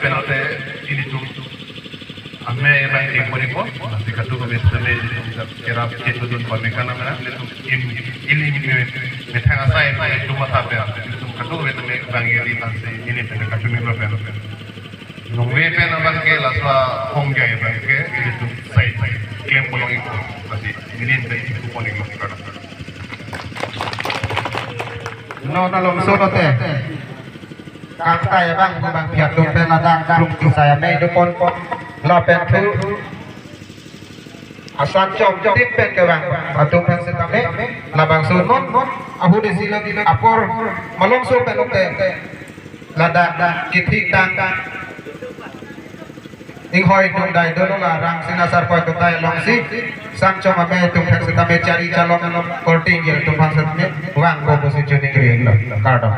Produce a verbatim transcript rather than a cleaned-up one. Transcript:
Penate ilitum amei abang ke ponipo, lasi kadokave tame ilitum kerap kedodun pame kana mena, ilitum im, ili me, methang asai ilitum matha pen, ilitum kadokave tame bang iri tangsi ili pen kachumi lo pen. Longve pen abang ke laso ahongjai abang ke ilitum sai klem bolong ikpo, lasi ili pen ikpo pon iklo kada. Non alongso lote. Kangtai abang, abang phi atum pen ladak klung kisai amei doponpon lapen thu asan chom tim pen kevang atum pen setame labangso non ahut isi lo apor malomso pen lote ladak kithik tang inghoi dungdai dolo la Rangsina Sarpoi Kotai alongsi san chom amei atum pen setame chari chalok korting ye atum pen setame vangpo pusi choningri lo. Kardom.